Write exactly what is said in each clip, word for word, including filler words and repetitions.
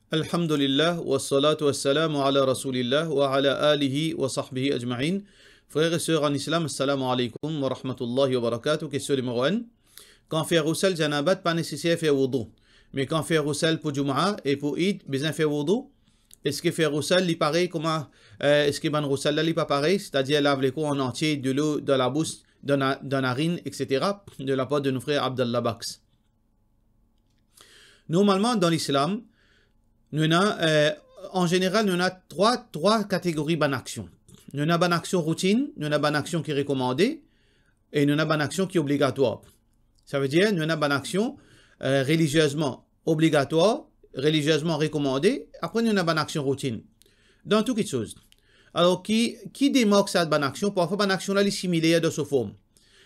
Alhamdulillah, wassalatu wassalamu ala Rasoulillah, wa ala alihi wa sahbihi ajmain. Frer e ser an Islam, assalamu alaikum wa rahmatullahi wa barakatuh. Kestion nimero enn. Kan fer rousal janabat, pa neseser fer woudou. Me kan fer rousal pou Jumaa e pou Eid, bizin fer woudou. Eski fer rousal li parey kouma, eh, eski bann rousal la li pa parey, setadir lav lekor an antie, delo dan labous, dan na-, dan narinn, et cetera, de lapar de nou frer Abdallah Baks. Normalman, dan Lislam, nou ena, eh, an zeneral, nou ena trwa, trwa kategori bann aksion. Nou ena bann aksion routinn, nou ena bann aksion ki rekomande, e nou ena bann aksion ki obligatwar. Savedir, nou ena bann aksion, eh, reliziezman obligatwar, reliziezman rekomande, apre nou ena bann aksion routinn. Dan tou kitsoz. Alor, ki, ki demark sa bann aksion? Parfwa, bann aksion la, li similer dan so form.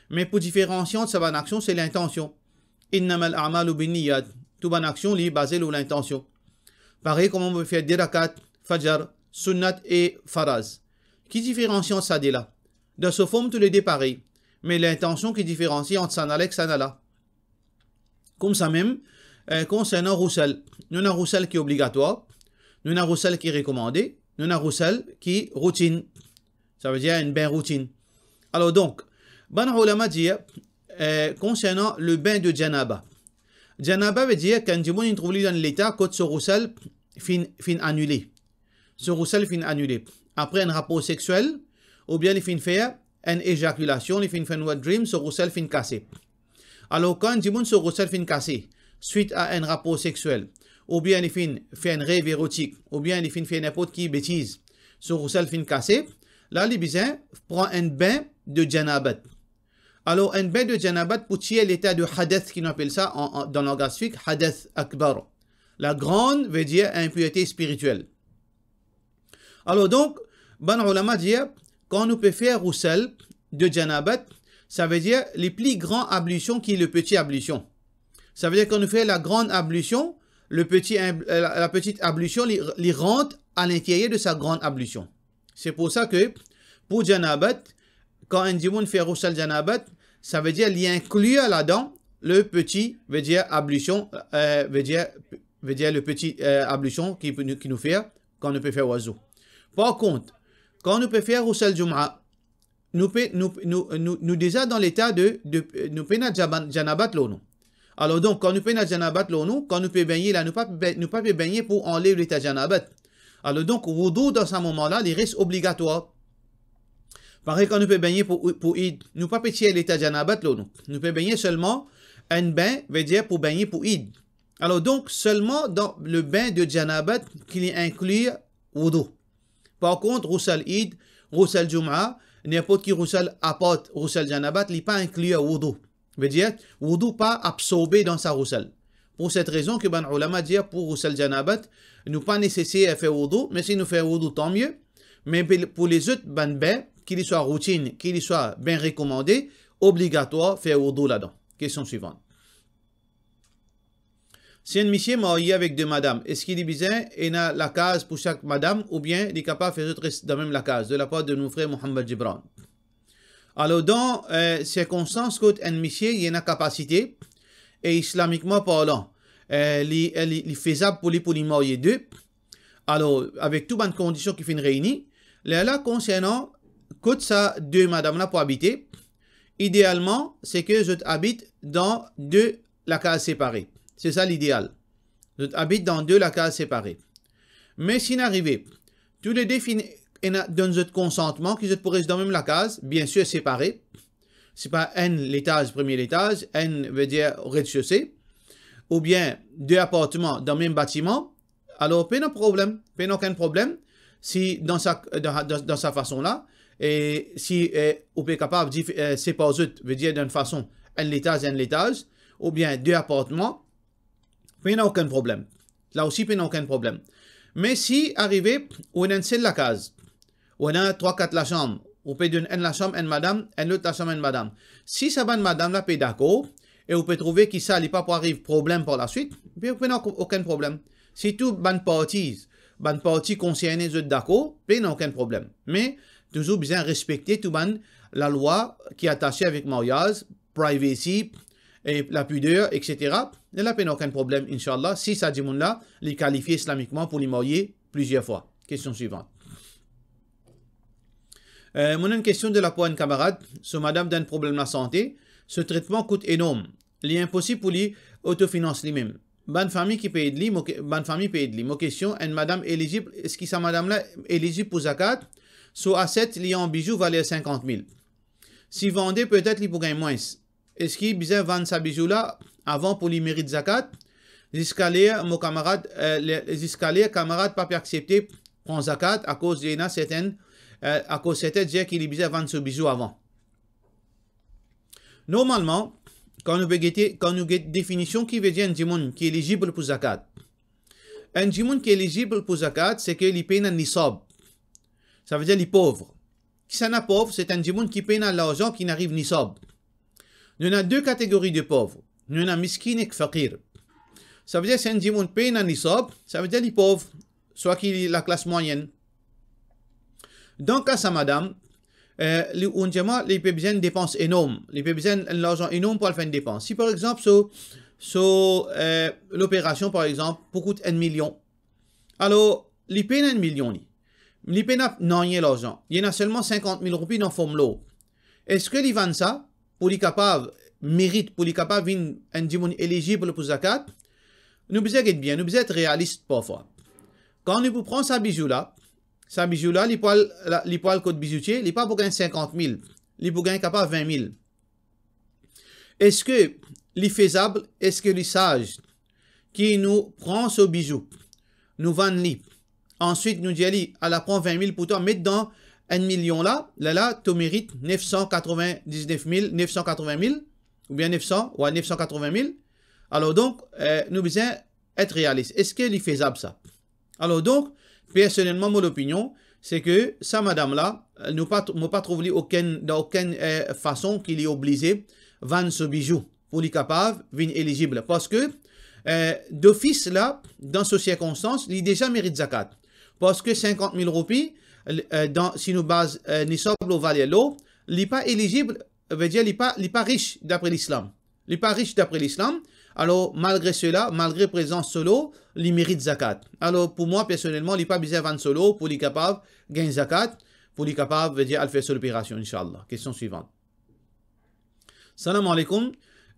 Me pou diferansie ant sa bann aksion, se lintansion. Innamal a'malu binniyat. Tou bann aksion, li baze lor lintansion. Parey kouma ou pe fer de rakat, fajar, sunnat e faraz. Ki diferansie ant sa de la? Dan so form, toulede parey. Me lintansion ki diferansie ant sa la ek sa la. Koumsamem, eh, konsernan rousal, nou ena rousal ki obligatwar, nou ena rousal ki rekomande, nou ena rousal ki routinn. Savedir enn bin routinn. Alor donk, bann oulama dir, eh, konsernan le bin de janaba. Janaba vedir kan enn dimoun inn trouv li dan leta kot so rousal finn, finn anile. So rousal finn anile. Apre enn rapor sexiel, oubien li finn fer enn ezakilasion, li finn fer enn wet dream, so rousal finn kase. Alor, kan enn dimoun so rousal finn kase, swit a enn rapor sexiel, oubien li finn fer enn rev erotik, oubien li finn fer ninport ki betiz, so rousal finn kase, la li bizin pran enn bin de janabat. Alor, enn bin de janabat pou tir leta de hadath, ki nou apel sa an, an, dan langaz fik, hadath akbar. La gran, vedir inpirte spiritiel. Alor donk, bann oulama dir, kan nou pe fer rousal de janabat, savedir le pli gran ablision ki le peti ablision. Savedir kan nou fer la gran ablision, le peti ab-, la, la petite ablution, li, li rant a linteryer de sa gran ablision. Se pou sa ke, pou janabat, kan enn dimoun fer rousal janabat, savedir li inklir ladan le peti, vedir ablision, eh, vedir, vedir le peti, eh, ablision ki, ki nou fer kan nou pe fer wazou. Par kont, kan nou pe fer rousal Jumaa, nou pe, nou, nou, nou, nou deza dan leta de, de, nou pena jaba-, janabat lor nou. Alor donk, kan nou pena janabat lor nou, kan nou pe begne la, nou pa pe, nou pa pe begne pou anlev leta janabat. Alor donk, woudou dan sa moman la, li res obligatwar. Parey kan nou pe begne pou, pou Eid, nou pa pe tir leta janabat lor nou. Nou pe begne selman enn bin, vedir pou begne pou Eid. Alor donk, selman dan le bin de janabat ki li inklir woudou. Par kont, rousal Eid, rousal Jumaa, ninport ki rousal apart rousal janabat, li pa inklir woudou. Vedir, woudou pa absorbe dan sa rousal. Pou set rezon ki bann oulama dir pou rousal janabat, nou pa neseser fer woudou, me si nou fer woudou, tan mie. Me pe-, pou lezot bann bin, ki li swa routinn, ki li swa bin rekomande, obligatwar fer woudou ladan. Kestion swivan. Si enn misie marye avek de madam, eski li bizin ena lakaz pou sak madam, oubien li kapav fer zot res dan mem lakaz, de lapar de nou frer Mohammad Gibran? Alor, dan, eh, sirkonstans kot enn misie, li ena kapasite, e islamikman parlan, eh, li, eh, li, li fezab pou li, pou li marye de, alor, avek tou bann kondision ki finn reyni, lerla, konsernan kot sa de madam la pou abite, idealman, se ke zot abit dan de lakaz separe. Se sa lideal. Zot abit dan de lakaz separe. Me si inn arive, toulede finn ena donn zot konsantman ki zot pou res dan mem lakaz, biensir separe. Sipa enn letaz, premie letaz, enn, vedir, rezde, oubien de apartman dan mem batiman, alor pena problem, pena okenn problem. Si dan sa, dan, dan, dan sa fason la, e si, eh, ou pe kapav dif-, eh, separ zot, vedir dan enn fason, enn letaz, enn letaz, oubien de apartman, pena okenn problem. La osi pena okenn problem. Me si arive, ou ena enn sel lakaz, ou ena trwa, kat lasam, ou pe donn enn lasam enn madam, enn lot lasam enn madam. Si sa bann madam la pe dakor, e ou pe trouve ki sa li pa pou ariv problem par laswit, be pena okenn problem. Si tou bann parti, bann parti konserne zot dakor, pena okenn problem. Me touzour bizin respekte tou bann lalwa ki atase avek maryaz, privacy, e lapider, et cetera, lerla pena okenn problem, inshallah, si sa dimoun la, li kalifie islamikman pou li marye plizier fwa. Kestion swivan. Eh, mo ena enn kestion de lapar enn kamarad, so madam dan enn problem lasante, so tretman kout enorm. Li inposib pou li otofinans limem. Bann fami ki pe ed li, mo ke-, bann fami pe ed li. Mo kestion, enn madam elizib, eski sa madam la elizib pou zakat? So aset, li an bizou valer sinkant mil. Si vande, petet li pou gagn mwins. Eski bizin vann sa bizou la avan pou li merit zakat? Ziska ler mo kamarad, eh, le-, ziska ler kamarad pa pe aksepte pran zakat akoz li ena sertenn, eh, akoz serten dir ki li bizin vann so bizou avan. Normalman, kan nou pe gete, kan nou get definision ki vedir enn dimoun ki elizib pou zakat. Enn dimoun ki elizib pou zakat, se ke li pena nisab. Sa vedir li pov. Kisannla pov? Se enn dimoun ki pena larzan ki inn ariv nisab. Nou ena de kategori de pov. Nou ena miskin ek fakir. Sa vedir si enn dimoun pena nisab, sa vedir li pov, swa ki li laklas mwayenn. Dan ka sa madam, eh, li, ou dir mwa, li pe bizin depans enorm. Li pe bizin enn larzan enorm pou al fer enn depans. Si par exanp, so, so, eh, loperasion, par exanp, pou kout enn milion, alor, li pena enn milion li. Li pena nanye larzan. Li ena selman sinkant mil roupi dan form lor. Eski li vann sa pou li kapav merit, pou li kapav vinn enn dimoun elizib pou zakat? Nou bizin get bien, nou bizin et realis parfwa. Kan nou pou pran sa bizou la, sa bizou la, li pou al, la, li pou al kot bizoutie, li pa pou gagn sinkant mil, li pou gagn kapav vin mil. Eski li fezab, eski li saz ki nou pran so bizou, nou vann li, answit nou dir li, "Ala pran vin mil pou twa, met dan enn milion la, lerla to merit nef san katrovin-diznef mil, nef san katrovin mil, oubien nef san, wa, nef san katrovin mil." Alor donk, eh, nou bizin et realis. Eski li fezab sa? Alor donk, personelman, mo lopinion, se ke sa madam la, nou pa tr-, mo pa trouv li okenn, dan okenn, eh, fason ki li oblize vann so bizou pou li kapav vinn elizib. Parski, eh, dofis la, dan so sirkonstans, li deza merit zakat. Parski sinkant mil roupi, eh, dan, si nou baz, eh, nisab lor valer lor, li pa elizib, vedir li pa, li pa ris dapre Lislam. Li pa ris dapre Lislam. Alor, malgre sela, malgre prezans so lor, li merit zakat. Alor, pou mwa, personelman, li pa bizin vann so lor pou li kapav gagn zakat, pou li kapav, vedir, al fer so loperasion, inshallah. Kestion swivan. Salam aleykoum.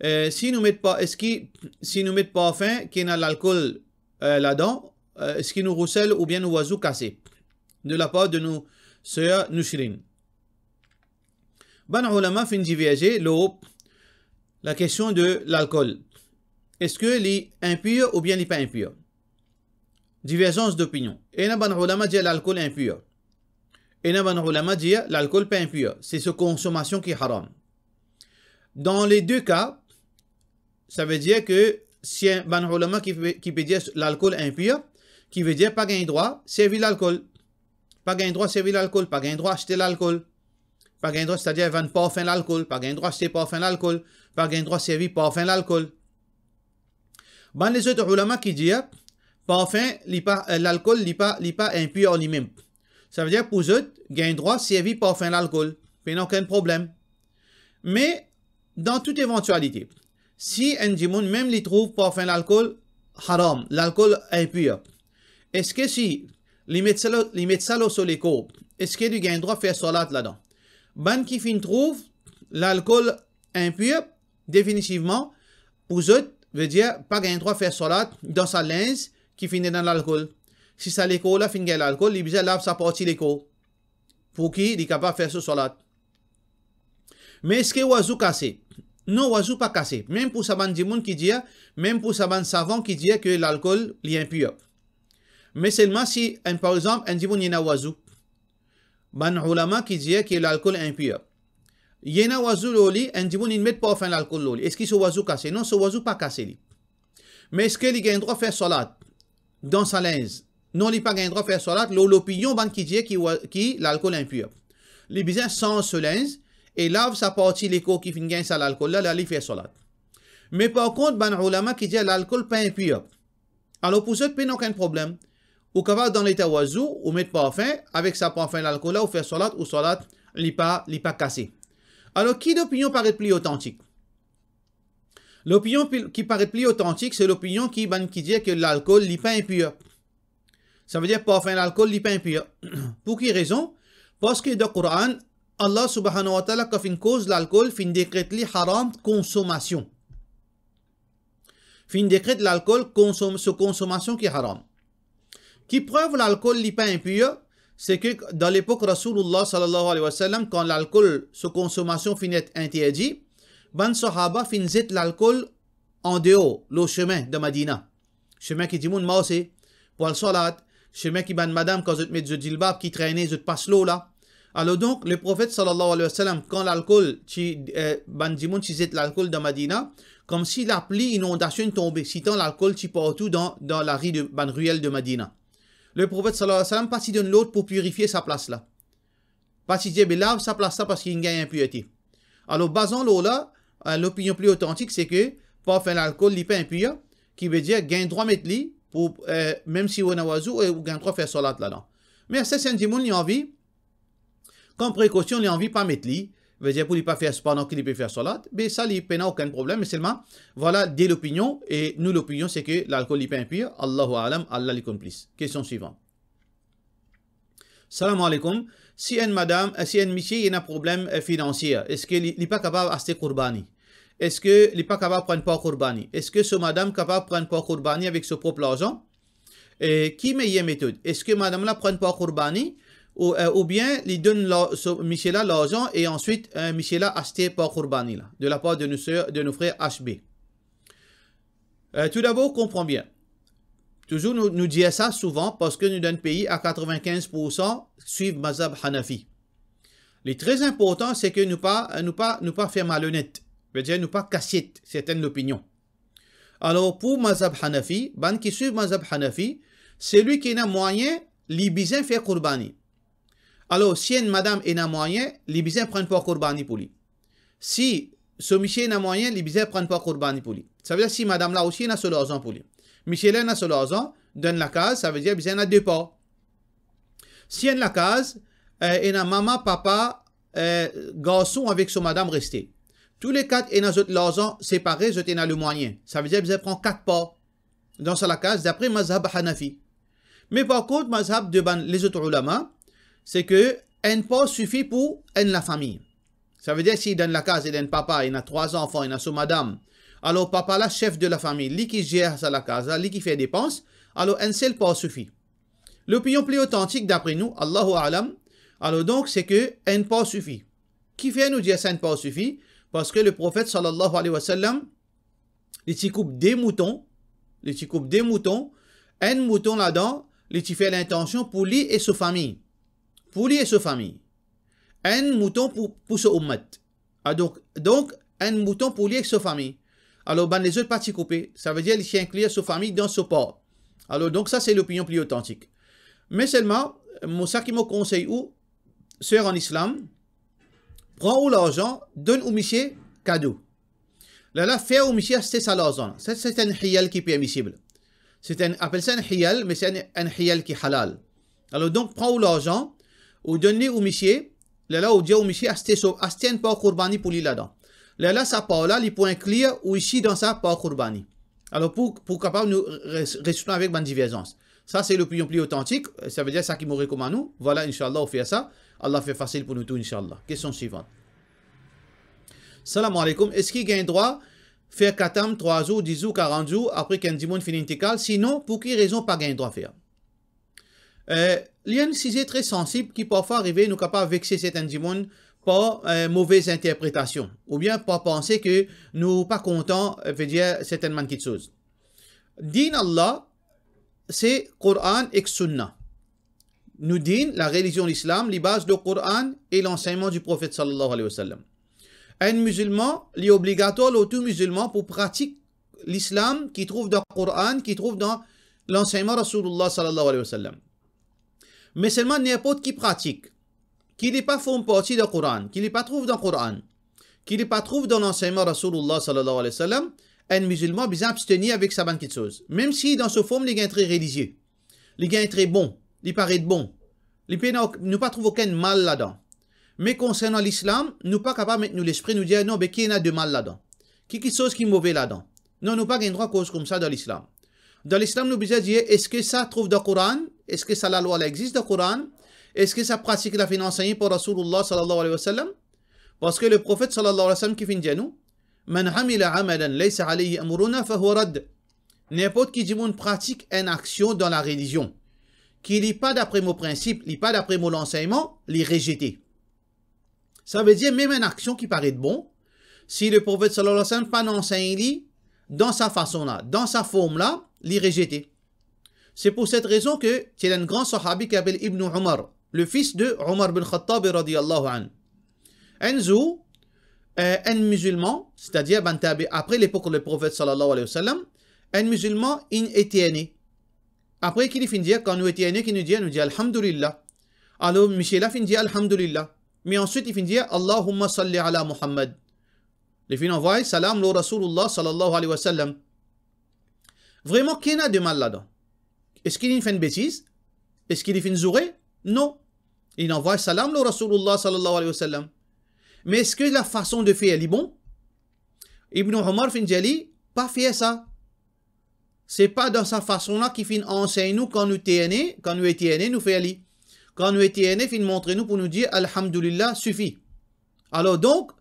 Eh, si nou met pa-, eski, si nou met parfin ki ena lalkol, eh, ladan, eh, eski nou rousel oubien nou wazou kase? De lapar de nou ser Noushrine. Bann oulama finn diverze lor lakestion de lalkol. Eski li inpir oubien li pa inpir? Diverzans dopinion. Ena bann oulama dir lalkol inpir. Ena bann oulama dir lalkol pa inpir. Se so konsomasion ki haram. Dan le de ka, savedir ke si enn bann oulama ki pe, ki pe dir lalkol inpir, ki vedir pa gagn drwa servi lalkol. Pa gagn drwa servi lalkol, pa gagn drwa aste lalkol. Pa gagn drwa, setadir vann parfin lalkol, pa gagn drwa aste parfin lalkol, pa gagn drwa servi parfin lalkol. Bann lezot oulama ki dir, parfin, li pa, eh, lalkol, li pa, li pa inpir an limem. Savedir pou zot, gagn drwa servi parfin lalkol, pena okenn problem. Me, dan tout evantialite, si enn dimoun mem li trouv parfin lalkol haram, lalkol inpir, eski si li met sa lor, li met sa lor so lekor, eski li gagn drwa fer swalat ladan? Bann ki finn trouv lalkol inpir, definitivman, pou zot, vedir, pa gagn drwa fer swalat dan sa linz ki finn ena lalkol. Si sa lekor la finn gagn lalkol, li bizin lav sa parti lekor pou ki li kapav fer so swalat. Me eski wazou kase? Non, wazou pa kase. Mem pou sa bann dimoun ki dir, mem pou sa bann savan ki dir ke lalkol, li inpir. Me selman si enn, par exanp, enn dimoun ena wazou. Bann oulama ki dir ki lalkol inpir. Ena wazou lor li, enn dimoun inn met parfin lalkol lor li. Eski so wazou kase? Non, so wazou pa kase li. Me eski li gagn drwa fer swalat dan sa linz? Non, li pa gagn drwa fer swalat lor lopinion bann ki dir ki wa-, ki lalkol inpir. Li bizin sanz so linz e lav sa parti lekor ki finn gagn sa lalkol la, la li fer swalat. Me par kont, bann oulama ki dir lalkol pa inpir. Alor pou zot, pena okenn problem. Ou kapav dan leta wazou, ou met parfin, avek sa parfin lalkol la, ou fer swalat, ou swalat, li pa, li pa kase. Alor, ki lopinion paret pli otantik? Lopinion pli, ki paret pli otantik, se lopinion ki bann ki dir ke lalkol li pa inpir. Savedir parfin lalkol li pa inpir. Pou ki rezon? Parski dan Koran, Allah Subhanahu wa Taala, kan finn koz lalkol, finn dekret li haram konsomasion. Finn dekret lalkol konsom-, so konsomasion ki haram. Ki prev lalkol li pa inpir? Se ke dan lepok Rasoulillah sallallahu alayhi wa sallam, kan lalkol so konsomasion finn et interdi, bann sahaba finn zet lalkol andeor, lor sime dan Madina. Sime ki dimoun marse pou al swalat, sime ki bann madam, kan zot met zot zilbab, ki trene, zot pas lor la. Alor donk, Leprofet sallallahu alayhi wa sallam, kan lalkol ti, eh, bann dimoun ti zet lalkol dan Madina, koumsi lapli, inondasion inn tonbe, sitan lalkol ti partou dan, dan lari de, bann riel de Madina. Leprofet sallallahu alayhi wa sallam pa ti donn lord pou pirifie sa plas la. Pa ti dir, be lav sa plas la parski inn gagn inpirte. Alor, bazan lor la, eh, lopinion pli otantik, se ke parfin lalkol li pa inpir, ki vedir gagn drwa met li pou, eh, mem si ou ena wazou, eh, ou gagn drwa fer swalat ladan. Me sertin dimoun, li anvi, kan prekosion, li anvi pa met li, vedir pou li pa fer, pandan ki li pe fer swalat, be sa li pena okenn problem, me selman, vwala de lopinion, e nou lopinion se ke lalkol li pa inpir, Allahu a'lam, Allah li konn plis. Kestion swivan. Salam aleykoum. Si enn madam, eh, si enn misie ena problem, eh, finansie, eski li, li pa kapav aste kourbani? Eski li pa kapav pran par kourbani? Eski so madam kapav pran par kourbani avek so prop larzan? E ki meyer metod? Eski madam la pran par kourbani ou, eh, oubien li donn la, so, misie la larzan e answit, eh, misie la aste par kourbani la, de lapar de nou ser, de nou frer H B? Eh, toudabor, konpran bien. Touzour nou, nou dir sa souvan parski nou dan pei a katrevinkinz poursan swiv mazhab Hanafi. Li tre inportan, se ke nou pa, nou pa, nou pa fer malonet. Vedir nou pa kasiet sertin lopinion. Alor, pou mazhab Hanafi, bann ki swiv mazhab Hanafi, selwi ki ena mwayin, li bizin fer kourbani. Alor, si enn madam ena mwayin, li bizin pran par kourbani pou li. Si so misie ena mwayin, li bizin pran par kourbani pou li. Savedir si madam la osi ena so larzan pou li. Misie la ena so larzan, dan lakaz, savedir bizin ena de par. Si enn lakaz, eh, ena mama, papa, eh, garson avek so madam reste. Toulekat ena zot larzan separe, zot ena lemwayin. Savedir bizin pran kat par dan sa lakaz, dapre mazhab Hanafi. Me par kont, mazhab de bann lezot oulama, se ke enn par sifi pou enn lafami. Savedir si dan lakaz ena enn papa, ena trwa zanfan, ena so madam, alor papa la sef de lafami, li ki zer sa lakaz la, li ki fer depans, alor enn sel par sifi. Lopinion pli otantik dapre nou, Allahu a'lam, alor donk se ke enn par sifi. Kifer nou dir sa enn par sifi? Parski Leprofet sallallahu alayhi wa sallam, li ti koup de mouton, li ti koup de mouton, enn mouton ladan, li ti fer lintansion pou li e so fami. Pou li e so fami. Enn mouton pou, pou so oummat. Ah, donk, donk, enn mouton pou li ek so fami. Alor, bann lezot pa ti koupe, savedir li ti inklir so fami dan so par. Alor, donk, sa se lopinion pli otantik. Me selman, mo, sa ki mo konsey ou, ser an Islam, pran ou larzan, donn ou misie kado. Lerla fer ou misie aste sa larzan. Sa, se enn hiyal ki permisib. Se enn, apel sa enn hiyal, me se enn, enn hiyal ki halal. Alor donk, pran ou larzan, ou donn li ou misie, lerla ou dir ou misie aste so, aste enn par kourbani pou li ladan. Lerla sa par la, li pou inklir ou osi dan sa par kourbani. Alor pou, pou kapav nou res-, retourn avek bann diverzans. Sa se lopinion pli otantik, savedir sa ki mo rekomann ou. Vwala, inshallah, ou fer sa. Allah fer fasil pou nou tou, inshallah. Kestion swivan. Salam aleykoum. Eski gagn drwa fer katam trwa zour, dis zour, karant zour, apre ki enn dimoun finn intikal? Sinon, pou ki rezon pa gagn drwa fer? Eh, li enn size tre sansib ki parfwa arive nou kapav vexe sertin dimoun par, eh, move interpretasion, oubien par panse ke nou pa kontan, eh, vedir sertin bann kiksoz. Din Allah, se Koran ek Sunna. Nou din, larelizion Lislam, li baz lor Koran e lansegnman di Profet sallallahu alayhi wa sallam. Enn mizilman, li obligatwar lor tou mizilman pou pratik Lislam ki trouv dan Koran, ki trouv dan lansegnman Rasoulillah sallallahu alayhi wa sallam. Me selman ninport ki pratik, ki li pa form parti dan Koran, ki li pa trouv dan Koran, ki li pa trouv dan lansegnman Rasoulillah sallallahu alayhi wa sallam, enn mizilman bizin abstenir avek sa bann kiksoz. Mem si dan so form li gagn tre relizie, li gagn tre bon, li paret bon, li pena ok-, nou pa trouv okenn mal ladan. Me konsernan Lislam, nou pa kapav met nou lespri, nou dir, "Non, be ki ena de mal ladan?" Ki kiksoz ki move ladan? Non, nou pa gagn drwa koz koumsa dan Lislam. Dan Lislam, nou bizin dir, eski sa trouv dan Koran? Eski sa lalwa la existe dan Koran? Eski sa pratik la finn ansegne par Rasoulullah sallallahu alayhi wa sallam? Parski Leprofet sallallahu alayhi wa sallam ki finn dir nou, "Man amila amalan laysa alayhi amruna fahuwa radd." Ninport ki dimoun pratik enn aksion dan larelizion, ki li pa dapre mo prinsip, li pa dapre mo lansegnman, li rezete. Savedir, mem enn aksion ki paret bon, si Leprofet sallallahu alayhi wa sallam pa'nn ansegn li dan sa fason la, dan sa form la, li rezete. Se pou set rezon ki ti ena enn gran sahabi ki apel Ibn Umar, le fils de Omar bin Khattab radiyallahu anhu. Enn zour, eh, enn mizilman, setadir bann tabi, apre lepok Leprofet sallallahu alayhi wa sallam, enn mizilman inn eterne. Apre ki li finn dir, kan nou eterne, ki nou dir? Nou dir, "Alhamdulillah." Alor, misie la finn dir, "Alhamdulillah." Me answit, li finn dir, "Allahumma salli ala Muhammad." Li finn anvway salam lor Rasoulullah sallallahu alayhi wa sallam. Vreman, ki ena de mal ladan? Eski li finn fer enn betiz? Eski li finn zoure? Non. Li anvway salam lor Rasoulullah sallallahu alayhi wa sallam. Me eski lafason de fer li bon? Ibn Omar finn dir li, "Pa fer sa. Se pa dan sa fason la ki finn ansegn nou kan nou eterne, kan nou eterne, nou fer li. Kan nou eterne, finn montre nou pou nou dir, 'Alhamdulillah,' sifi." Alor donk,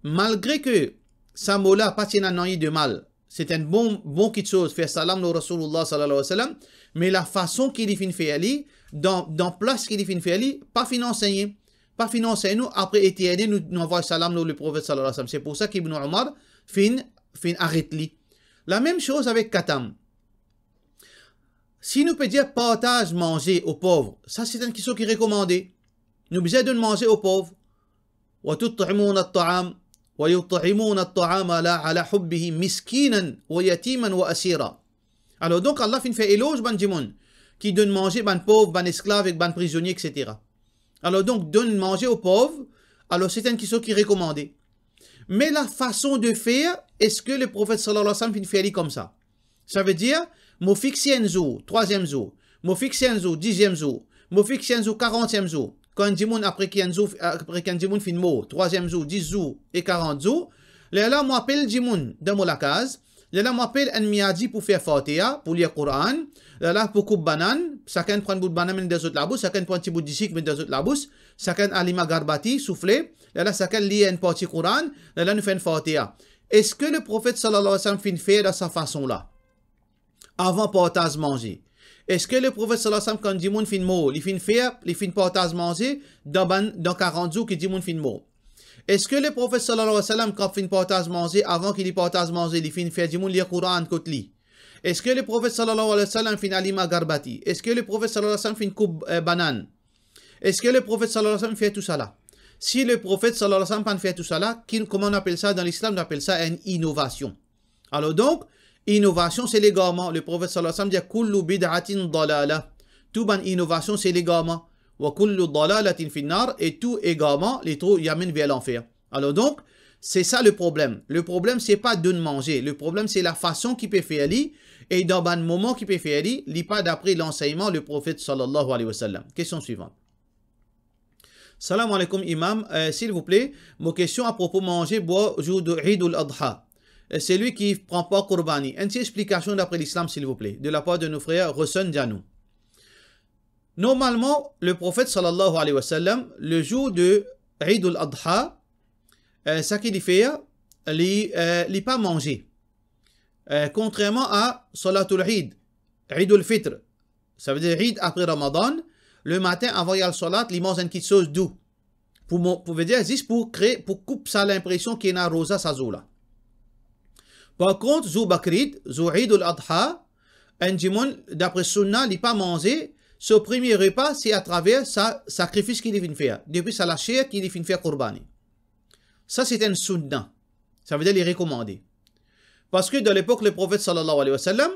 malgre ki sa mo la pa ti ena nanye de mal, se enn bon, bon kiksoz, fer salam lor Rasoulullah sallallahu alayhi wa sallam, me lafason ki li finn fer li, dan, dan plas ki li finn fer li, pa finn ansegne. Pa finn ansegn nou, apre eterne, nou, nou anvway salam lor Leprofet sallallahu alayhi wa sallam. Se pou sa ki Ibn Omar finn, finn aret li. Lamem soz avek katam. Si nou pe dir partaz manze o pov, sa se enn kiksoz ki rekomande. Nou bizin donn manze o pov. "Wa tut'imuna at-ta'am, wa yut'imuna at-ta'ama ala, ala hubbihi miskinan wa yatiman wa asira." Alor donk, Allah finn fer eloz bann dimoun ki donn manze bann pov, bann esklav ek bann prizonie, et cetera. Alor donk, donn manze o pov, alor se enn kiksoz ki rekomande. Me lafason de fer, eski Leprofet sallallahu alayhi wa sallam finn fer li koumsa? Savedir, mo fikse enn zour, trwaziem zour, mo fikse enn zour, diziem zour, mo fikse enn zour, karantiem zour. Kan enn dimoun, apre ki enn zour, apre ki enn dimoun finn mor, trwaziem zour, dis zour e karant zour, lerla mo apel dimoun dan mo lakaz, lerla mo apel enn miadi pou fer Fatiha, pou lir Koran, lerla pou koup banann, sakenn pran enn bout banann, met dan zot labous, sakenn pran ti bout disik, met dan zot labous, sakenn alim agarbati, soufle, lerla sakenn lir enn parti Koran, lerla nou fer enn Fatiha. Eski Leprofet sallallahu alayhi wa sallam finn fer dan sa fason la? Avan partaz manze. Eski Leprofet sallallahu alayhi wa sallam, kan dimoun finn mor, li finn fer, li finn partaz manze dan bann, dan karant zour ki dimoun finn mor? Eski Leprofet sallallahu alayhi wa sallam, kan finn partaz manze, avan ki li partaz manze, li finn fer dimoun lir Koran kot li? Eski Leprofet sallallahu alayhi wa sallam finn alim agarbati? Eski Leprofet sallallahu alayhi wa sallam finn koup, eh, banann? Eski Leprofet sallallahu alayhi wa sallam fer tousala? Si Leprofet sallallahu alayhi wa sallam pa'nn fer tousala, ki, kouma nou apel sa dan Lislam? Nou apel sa enn inovasion. Alor donk, inovasion se legarman. Leprofet sallallahu alayhi wa sallam dir, "Kullu bid'atin dalala." Tou bann inovasion se legarman. "Wa kullu dalalatin finnar," e tou egarman, li tou, li amenn ver lanfer. Alor donk, se sa le problem. Le problem, se pa donn manze. Le problem, se lafason ki pe fer li, e dan bann moman ki pe fer li, li pa dapre lansegnman Leprofet sallallahu alayhi wa sallam. Kestion swivan. Salam alaikum, Imam. Euh, s'il vous plaît, mo kestion apropo manze, bwar zour de Eid al-Adha. Euh, selwi ki pran par Kourbani. Enn ti explikasion dapre Lislam, s'il vous plaît, de la part de nos frères Rosen Dianou. Normalman, Leprofet sallallahu alayhi wa sallam, le zour de Eid al-Adha, euh, sa ki li fer, li, euh, li pa manze. Euh, kontrerman a Salatul Eid, Eid al-Fitr, savedir Eid apre Ramadan, lematin, avan li al salat, li manz enn kiksoz dou. Pou mo-, pou, vedir, zis pou kree, pou koup sa linpresion ki ena roza sa zour la. Par kont, zour Bakrid, zour Eid al-Adha, enn dimoun, dapre sunna, li pa manze, so premie repa, se atraver sa sakrifis ki li finn fer, depi sa laser ki li finn fer kourbani. Sa se enn sunna. Savedir li rekomande. Parski dan lepok Leprofet sallallahu alayhi wa sallam,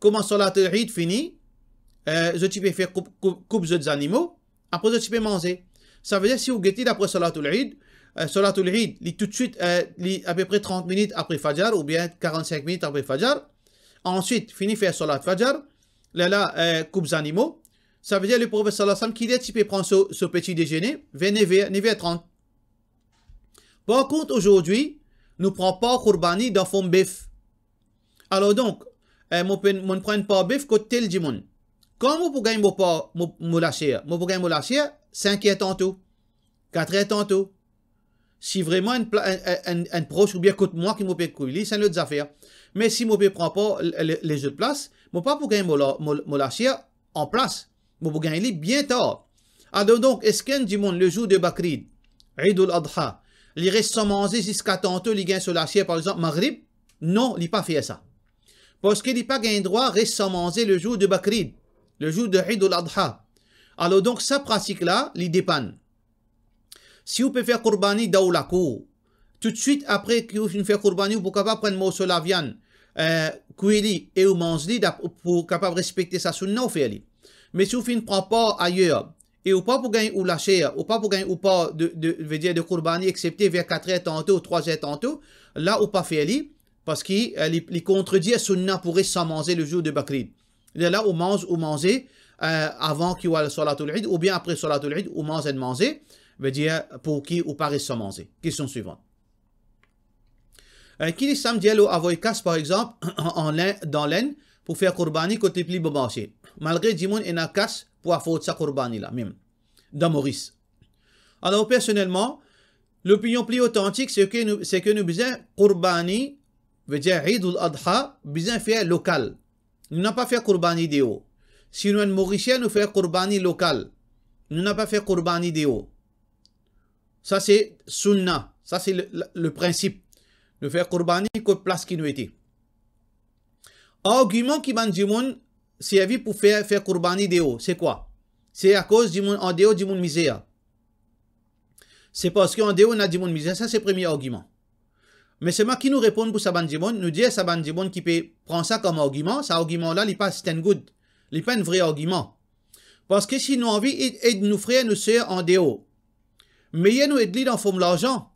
kouma Salatul Eid fini, euh, zot ti pe fer koup, koup, koup zot zanimo, apre zot ti pe manze. Savedir si ou gete dapre Salatul Eid, euh, Salatul Eid, li toutswit, euh, li apepre trant minit apre Fajar oubien karant-sink minit apre Fajar. Answit, fini fer Salat Fajar, lerla, euh, koup zanimo. Savedir Leprofet sallallahu alayhi wa sallam, kiler ti pe pran so, so peti dezene? Ver nev er, nev er trant. Par kont, azordi, nou pran par kourbani dan form bef. Alor donk, eh, mo pe, mo pran par bef kot tel dimoun. Kan mo pou gagn mo par, mo, mo laser? Mo pou gagn mo laser sink er tanto, kat er tanto. Si vreman enn pla-, enn, enn, enn, enn pros oubien kot mwa ki mo pe kwi li, se enn lot zafer. Me si mo pe pran par le, le, lezot plas, mo pa pou gagn mo la-, mo, mo laser an plas. Mo pou gagn li bien tar. Alor donk, eski enn dimoun, le zour de Bakrid, Eid al-Adha, li res san manze ziska tanto li gagn so laser, par exanp, Magrib? Non, li pa fer sa. Parski li pa gagn drwa res san manze le zour de Bakrid, le zour de Eid al-Adha. Alor donk, sa pratik la, li depann. Si ou pe fer kourbani dan ou lakour, toutswit apre ki ou finn fer kourbani, ou pou kapav pran morso laviann, eh, kwi li e ou manz li dap-, pou kapav respekte sa sounna, ou fer li. Me si ou finn pran par ayer, e ou pa pou gagn ou laser, ou pa pou gagn ou par de, de, vedir de kourbani, eksepte ver kat er tanto, trwa er tanto, la ou pa fer li, parski, eh, li, li kontredir sounna pou res san manze le zour de Bakrid. Lerla ou manz, ou manze, eh, avan ki ou al Salatul Eid, oubien apre Salatul Eid, ou manz enn manze, vedir pou ki ou pa res san manze. Kestion swivan. Eh, ki Lislam dir lor avoy kas, par exanp, an Lenn, dan Lenn, pou fer kourbani kot li pli bon marse, malgre dimoun ena kas pou aford sa kourbani la mem dan Moris? Alor, personelman, lopinion pli otantik, se ke nou, se ke nou bizin kourbani, vedir Eid al-Adha, bizin fer lokal. Nou napa fer kourbani deor. Si nou enn Morisien, nou fer kourbani lokal. Nou napa fer kourbani deor. Sa se sounna, sa se le, le, le prinsip. Nou fer kourbani kot plas ki nou ete. Argiman ki bann dimoun servi pou fer, fer kourbani deor, se kwa? Se akoz dimoun andeor dimoun mizer. Se parski andeor ena dimoun mizer, sa se premie argiman. Me selman ki nou reponn pou sa bann dimoun? Nou dir sa bann dimoun ki pe pran sa kom argiman, sa argiman la, li pa stand good, li pa enn vre argiman. Parski si nou anvi ed, ed nou frer, nou ser andeor, meyer nou ed li dan form larzan.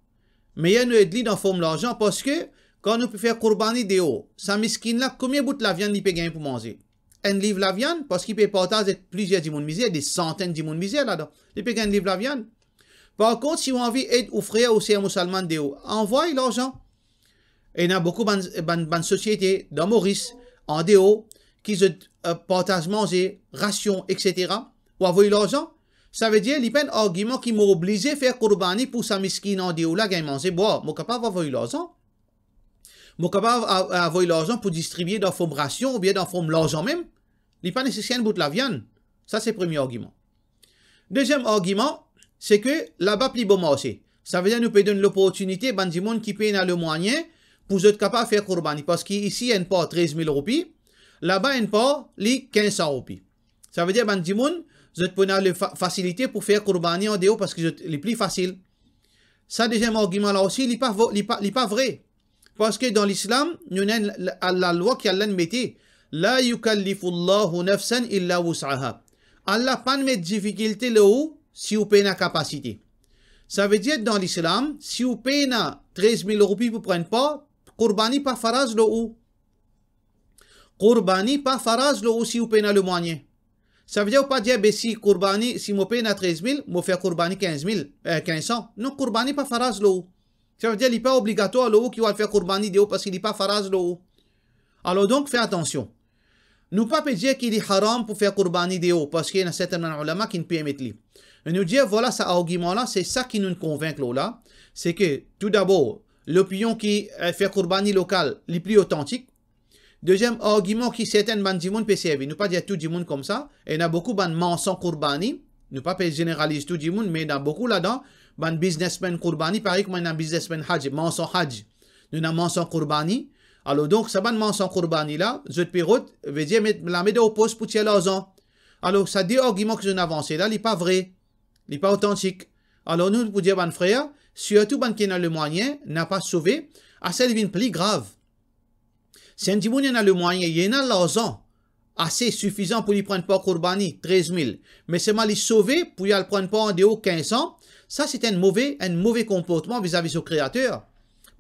Meyer nou ed li dan form larzan, parski kan nou pe fer kourbani deor, sa miskin la, komie bout laviann li pe gagn pou manze? Enn liv laviann, parski li pe partaz ek plizier dimoun mizer, de santenn dimoun mizer ladan. Li pe gagn liv laviann. Par kont, si ou anvi ed ou frer ou ser miselman deor, anvway larzan. Ena boukou bann, bann, bann sosiete dan Moris, andeor, ki zot, eh, partaz manze, rasion, etsetera. Ou avoy larzan, savedir li pa enn argiman ki mo oblize fer kourbani pou sa miskin andeor la gagn manze bwar. Mo kapav avoy larzan. Mo kapav a-, avoy larzan pou distribie dan form rasion oubien dan form larzan mem. Li pa neseser enn bout laviann. Sa se premie argiman. Deziem argiman, se ke laba pli bon marse. Savedir nou pe donn loportinite bann dimoun ki pena lemwayin pou zot kapav fer kourbani, parski isi enn par trez mil roupi, laba enn par li kinz san roupi. Savedir bann dimoun, zot pou ena le fa-, fasilite pou fer kourbani andeor parski zot, li pli fasil. Sa deziem argiman la osi, li pa vo-, li pa, li pa vre. Parski dan Lislam, nou ena enn la, la, lalwa ki Allah inn mete, "La yukallifullahu nafsan illa wus'aha." Allah pa'nn met difikilte lor ou si ou pena kapasite. Savedir dan Lislam, si ou pena trez mil roupi pou pran par, kourbani pa faraz lor ou. Kourbani pa faraz lor ou si ou pena lemwayin. Savedir ou pa dir, "Be si kourbani, si mo pena trez mil, mo fer kourbani kinz mil, eh, kinz san." Non, kourbani pa faraz lor ou. Savedir li pa obligatwar lor ou ki ou al fer kourbani deor parski li pa faraz lor ou. Alor donk, fer atansion. Nou pa pe dir ki li haram pou fer kourbani deor, parski ena serten bann ulama ki'nn permet li. Me nou dir, vwala sa argiman la, se sa ki nou'nn konvink lor la, se ke, toudabor, lopinion ki, eh, fer kourbani lokal, li pli otantik. Deziem argiman ki serten bann dimoun pe servi, nou pa dir tou dimoun koumsa, ena boukou bann marsan kourbani, nou pa pe zeneraliz tou dimoun, me ena boukou ladan, bann biznesmenn kourbani, parey kouma ena biznesmenn haj, marsan haj, nou ena marsan kourbani. Alor donk, sa bann marsan kourbani la, zot pe rod, vedir met lame dan ou pos pou tir larzan. Alor, sa de argiman ki zot inn avanse la, li pa vre, li pa otantik. Alor nou pou dir bann frer, sirtou bann ki ena lemwayin, napa sove, ase li vinn pli grav. Si enn dimoun ena lemwayin, li ena larzan ase sifizan pou li pran par kourbani, trez mil, me selman li sove pou li al pran par andeor kinz san, sa se enn move, enn move konportman vizavi so Kreater.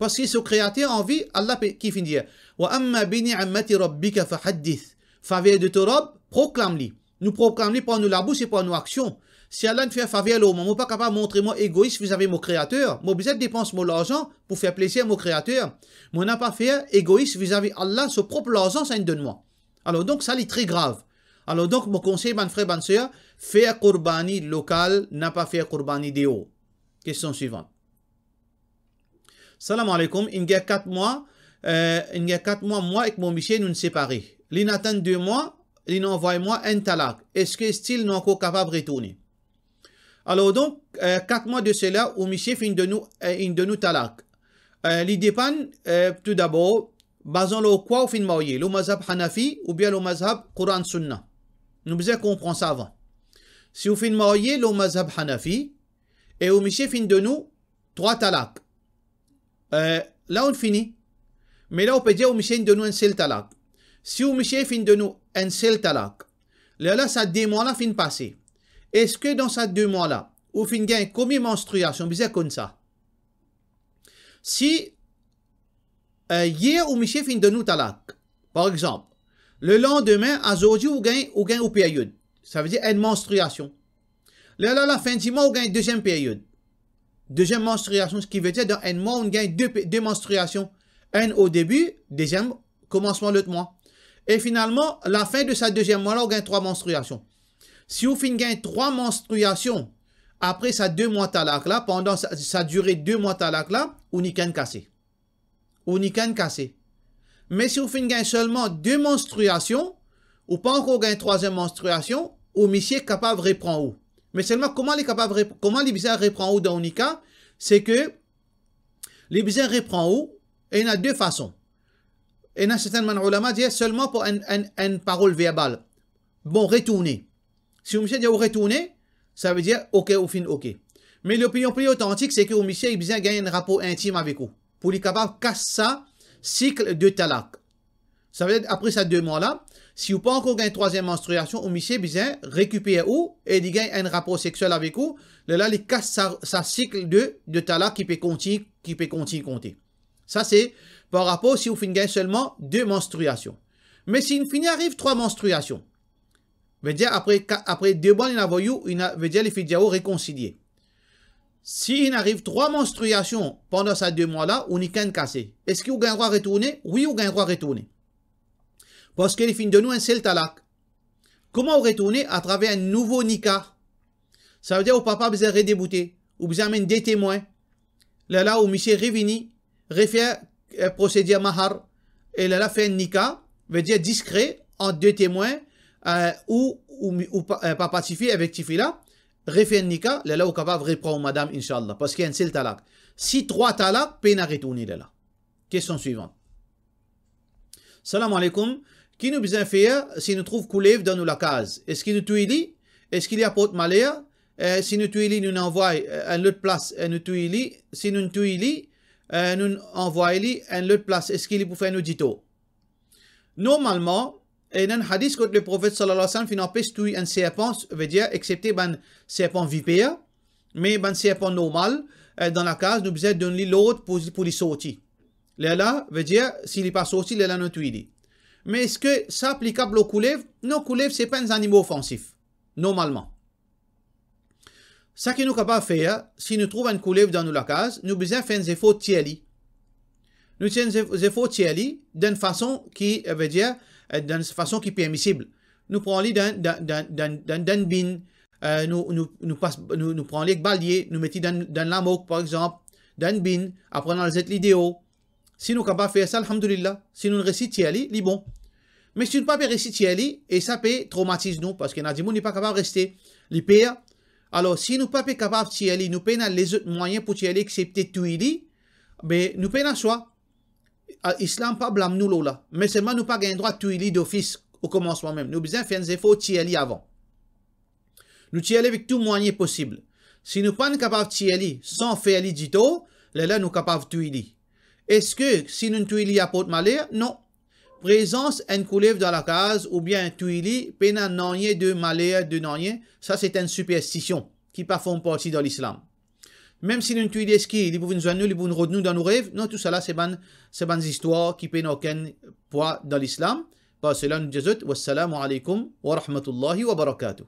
Parski so Kreater anvi, Allah pe, ki finn dir, "Wa amma bi ni'mati rabbika fahaddith." Faver de to Rab, proklam li. Nou proklam li par nou labous e par nou aksion. Si Allah inn fer faver lor mwa, mo pa kapav montre mwa egois vizavi mo Kreater. Mo bizin depans mo larzan pou fer plezir mo Kreater. Mo napa fer egois vizavi Allah, so prop larzan sa inn donn mwa. Alor donk, sa li tre grav. Alor donk, mo konsey bann frer, bann ser, fer kourbani lokal, napa fer kourbani deor. Kestion swivant. Salam aleykoum, inn gagn kat mwa, eh, inn gagn kat mwa, mwa ek mo misie, nou'nn separe. Li'nn atann de mwa, li'nn anvway mwa enn talak. Eski stil nou ankor kapav retourne? Alor donk, eh, kat mwa de sela, ou misie finn donn ou, eh, inn donn ou talak. Eh, li depann, eh, toudabor, bazan lor kwa ou finn marye, lor mazhab Hanafi oubien lor mazhab Koran Sunna. Nou bizin konpran sa avan. Si ou finn marye lor mazhab Hanafi, e ou misie finn donn ou trwa talak, eh, la ou fini. Me la ou pe dir ou misie inn donn ou enn sel talak. Si ou misie finn donn ou enn sel talak, lerla sa de mwa la finn pase. Eski dan sa de mwa la, ou finn gagn konbien manstriasion? Bizin konn sa. Si, eh, yer ou misie finn donn ou talak, par exanp, lelandime, azordi ou gagn, ou gagn ou period, savedir enn manstriasion. Lerla, lafin di mwa, ou gagn deziem period. Deziem manstriasion, ki vedir dan enn mwa, ou gagn de pe-, de manstriasion. Enn o debi, deziem komansman lot mwa. E finalman, lafin de sa deziem mwa la, ou gagn trwa manstriasion. Si ou finn gagn trwa manstriasion apre sa de mwa talak la, pandan sa, sa dire de mwa talak la, ou nik enn kase. Ou nik enn kase. Me si ou finn gagn selman de manstriasion, ou pa ankor gagn trwaziem manstriasion, ou misie kapav repran ou. Me selman kouma li kapav rep-, kouma li bizin repran ou dan ou nika, se ke li bizin repran ou, e ena de fason. Ena sertin bann oulama dir selman par enn, enn, enn parol verbal. Bon, retourne. Si ou misie dir ou retourne, savedir, oke, ou finn oke. Me lopinion pli otantik, se ke ou misie bizin gagn enn rapor intim avek ou, pou li kapav kas sa sik de talak. Savedir, apre sa de mwa la, si ou pa ankor gagn trwaziem manstriasion, ou misie bizin rekiper ou e li gagn enn rapor seksiel avek ou, lerla li kas sa, sa sik de, de talak ki pe kontign, ki pe kontign konte. Sa se par rapor si ou finn gagn selman de manstriasion. Me si inn fini ariv trwa manstriasion, vedir apre ka-, apre de mwa li inn avoy ou, inn a-, vedir li finn dir ou rekonsilie. Si inn ariv trwa manstriasion pandan sa de mwa la, ou nik enn kase. Eski ou gagn drwa retourne? Wi, ou gagn drwa retourne. Parski li finn donn ou enn sel talak. Kouma ou retourne? Atraver enn nouvo nika. Savedir ou papa bizin redeboute, ou bizin amenn de temwin. Lerla ou misie revini, refer, eh, prosedir mahar, e lerla fer enn nika, vedir diskre, ant de temwin, eh, ou, ou, ou pa-, eh, papa tifi avek tifi la, refer enn nika, lerla ou kapav repran ou madam, inshallah, parski enn sel talak. Si trwa talak, pena retourne lerla. Kestion swivant. Salam aleykoum. Ki nou bizin fer si nou trouv koulev dan nou lakaz? Eski nou touy li? Eski li aport maler? Eh, si nou touy li, nou anvway, eh, enn lot plas, eh, nou touy li. Si nou touy li, eh, nou anvway li enn lot plas, eski li pou fer nou ditor? Normalman, ena enn hadis kot Leprofet sallallahu alayhi wa sallam finn anpes touy enn serpan, vedir, eksepte bann serpan viper, me bann serpan normal, eh, dan lakaz, nou bizin donn li lord pou, pou li sorti. Lerla, vedir, si li pa sorti, lerla nou touy li. Me eski sa aplikab lor koulev? Non, koulev se pa enn zanimo ofansif, normalman. Seki nou kapav fer, si nou trouv enn koulev dan nou lakaz, nou bizin fer enn zefor tir li. Nou fer enn zef-, zefor tir li dan enn fason ki, eh, vedir, eh, dan enn fason ki permisib. Nou pran li dan, dan, dan, dan, dan, dan enn bin, eh, nou, nou, nou pas, nou, nou pran li ek balie, nou met li dan, dan lamorg, par exanp, dan enn bin, apre nou al zet li deor. Si nou kapav fer sa, alhamdulillah. Si nou resi tir li, li bon. Me si nou pa pe resi tir li, e sa pe tromatiz nou, parski ena dimoun li pa kapav reste, li per. Alor, si nou pa pe kapav tir li, nou pena lezot mwayin pou tir li, eksepte touy li, be nou pena swa. A, Islam pa blam nou lor la. Me selman nou pa gagn drwa touy li dofis o komansman mem. Nou bizin fer enn zefor tir li avan. Nou tir li avek tou mwayin posib. Si nou pa'nn kapav tir li san fer li ditor, lerla nou kapav touy li. Eski si nou touy li aport maler? Non. Prezans enn koulev dan lakaz oubien touy li pena nanye de maler de nanye, sa se enn siperstision ki pa form parti dan Lislam. Mem si nou touy li, eski li pou vinn zwenn nou, li pou vinn rod nou dan nou rev? Non, tousala se bann, se bann zistwar ki pena okenn pwa dan Lislam. Par sela nou dir zot, wassalamu alaikum wa rahmatullahi wa barakatuh.